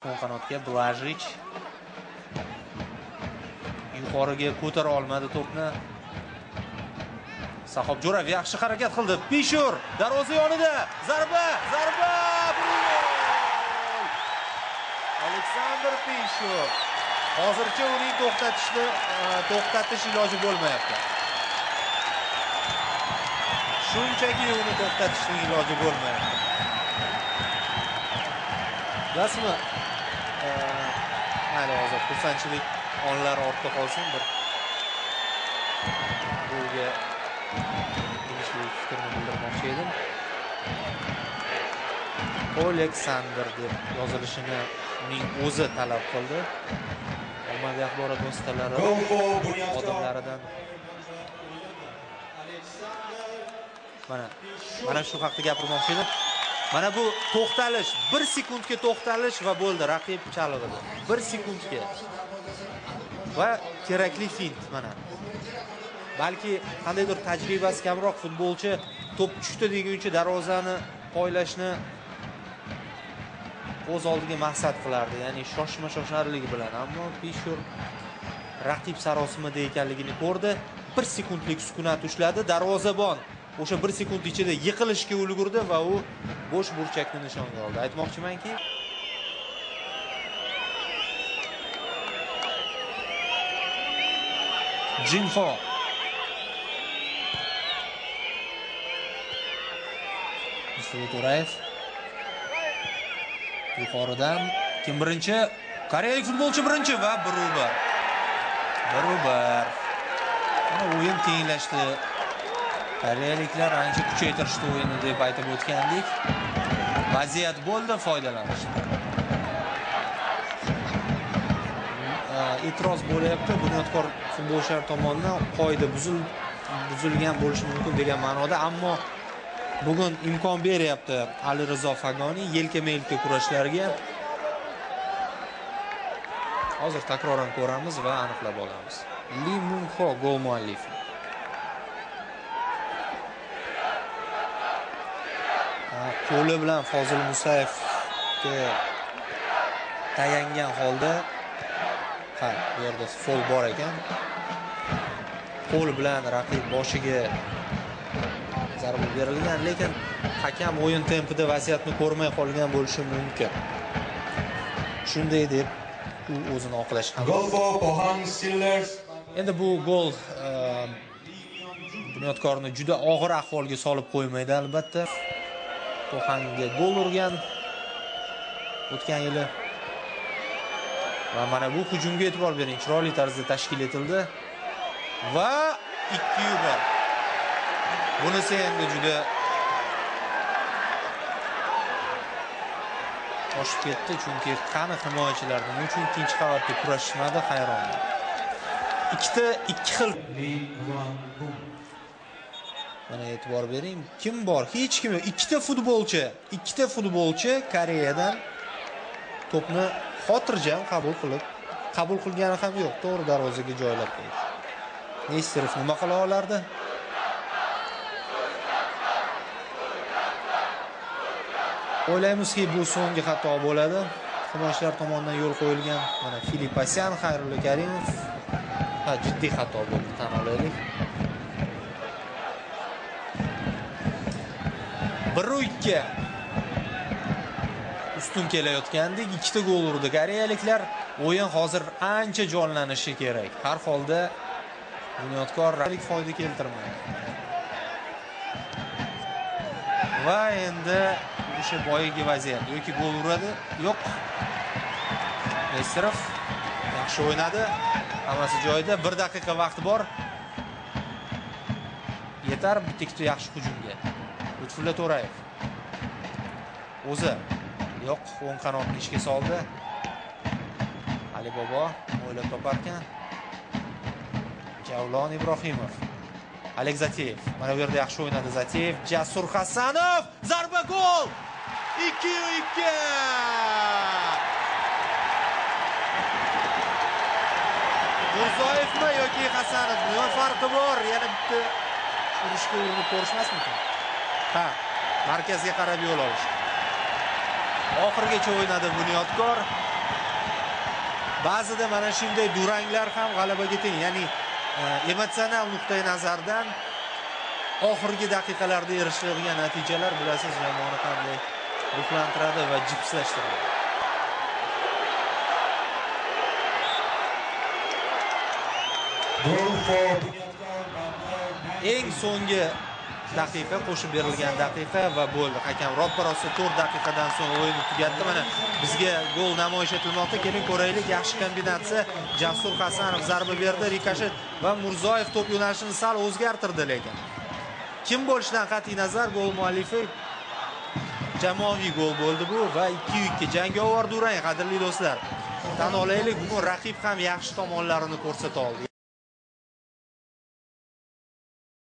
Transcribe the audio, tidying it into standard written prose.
O'ng qanotga Blajich yuqoriga ko'tara olmadi to'pni. Sahob Jo'rayev yaxshi harakat qildi. Pishur darvoza yonida. Zarba, zarba! Aleksandr Pishur. Hozircha uning to'xtatish iloji bo'lmayapti. Shunchaki uni to'xtatishning iloji bo'lmayapti. Bilasizmi? Mayli, hozir xursandchilik onlari ortda qolsin, bir golga tegishli fikrni bildirmoqchi edim. Oleksandr deb yozilishini uning o'zi talab qildi. Ommaviy axborot vositalari xodimlaridan mana shu haqda gapirmoqchi edim. Mana bu to'xtalish, 1 sekundga to'xtalish va bo'ldi, raqib chalg'idi. 1 sekundga. Va kerakli fint mana. Balki qandaydir tajribasi kamroq futbolchi to'p tushdi deguncha darvozani poylashni o'z oldiga maqsad qilardi, ya'ni shoshma-shosharlik bilan, ammo Pishur raqib sarosimada ekanligini ko'rdi. 1 sekundlik sukunat ushladi, darvozabon o'sha 1 sekund ichida yiqilishga ulgurdi va u bo'sh burchakni nishonga oldi. Aytmoqchimanki, Jinho To'rayev yuqoridan kim birinchi? Koreyalik futbolchi birinchi va 1-1. 1-1. Mana o'yin tenglashdi. Koreyaliklar ancha kuchaytirishdi o'yinni deb aytib o'tgandik. Vaziyat bo'ldi, foydalanishdi. E'tiroz bo'lyapti Bunyodkor futbolchilar tomonidan, qoida buzilgan bo'lishi mumkin degan ma'noda, ammo bugun imkon beryapti Alirizo Fagoni yelkama-yelka kurashlarga. Hozir takroran ko'ramiz va aniqlab olamiz. Li Munho gol muallifi. Qo'li bilan Fozil Musayevga tayangan holda, ha, bu yerda fol bor ekan. Qo'l bilan raqib boshiga zarba berilgan, lekin hakam o'yin tempida vaziyatni ko'rmay qolgan bo'lishi mumkin. Shunday deb u o'zini oqlashi ham. Goal for Pohang Steelers. Endi bu gol Bunyodkorni juda og'ir ahvolga solib qo'ymaydi albatta. Pohangga gol urgan o'tgan yili. Va mana bu hujumga e'tibor bering, chiroyli tarzda tashkil etildi va 2-1. Bunisi endi juda oshib ketdi, chunki qani himoyachilar nima uchun ikkinchi qavatda kurashishmadi, hayronman. Ikki xil. Mana e'tibor bering, kim bor? Hech kim yo'q. Ikkita futbolchi Koreyadan to'pni xotirjam qabul qilgani ham yo'q, to'g'ri darvozaga joylab qo'ydi. Nesterov nima qila olardi? O'ylaymizki, bu so'nggi xato bo'ladi. Himoyachilar tomonidan yo'l qo'yilgan. Mana Filip Asyan, Xayrulla Karimov. Ha, jiddiy xato bo'ldi, tan olaylik. 1-2 ustun kelayotgandik, 2ta gol urdi koreyaliklar. O'yin hozir ancha jonlanishi kerak. Har holda Bunyodkor foyda keltirmadi. Va endi o'sha boyagi vaziyat, yoki gol uradi, yo'q. Nesterov yaxshi o'ynadi, hammasi joyida. 1 daqiqa vaqt bor. Yetar bitta ikkita yaxshi hujumga. Lutfulla To'rayev o'zi yo'q, o'ng qanotni ishga soldi. Ali Bobo o'ylab toparkan. Javlon Ibrohimov, Oleg Zateyev. Mana bu yerda yaxshi o'ynadi Zateyev. Jasur Hasanov, zarba, gol! 2-2. Mirzoyevmi yoki Hasanov? Nima farqi bor? Yana bitta urishga urinib ko'rishmasmikan? Ha, markazga qarab yo'l olish. Oxirigacha o'ynadi Bunyodkor. Ba'zida mana shunday duranglar ham g'alabaga teng, ya'ni emotsional nuqtai nazardan oxirgi daqiqalarda erishiladigan natijalar, bilasiz, jamoani qanday ruhlantiradi va jipslashtiradi. Eng so'nggi daqiqa, qo'shib berilgan daqiqa va bo'ldi. Hakam roppa-rosa 4 daqiqadan so'ng o'yinni tugatdi. Mana bizga gol namoyish etilmoqda. Keling ko'raylik, yaxshi kombinatsiya. Jasur Hasanov zarba berdi, rikoshet va Murzoyev to'p yo'nalishini sal o'zgartirdi, lekin kim bo'lishidan qat'iy nazar gol muallifi jamoaviy gol bo'ldi bu va 2-2. Jangovar durang, qadrli do'stlar. Tan olaylik, bugun raqib ham yaxshi tomonlarini ko'rsata oldi.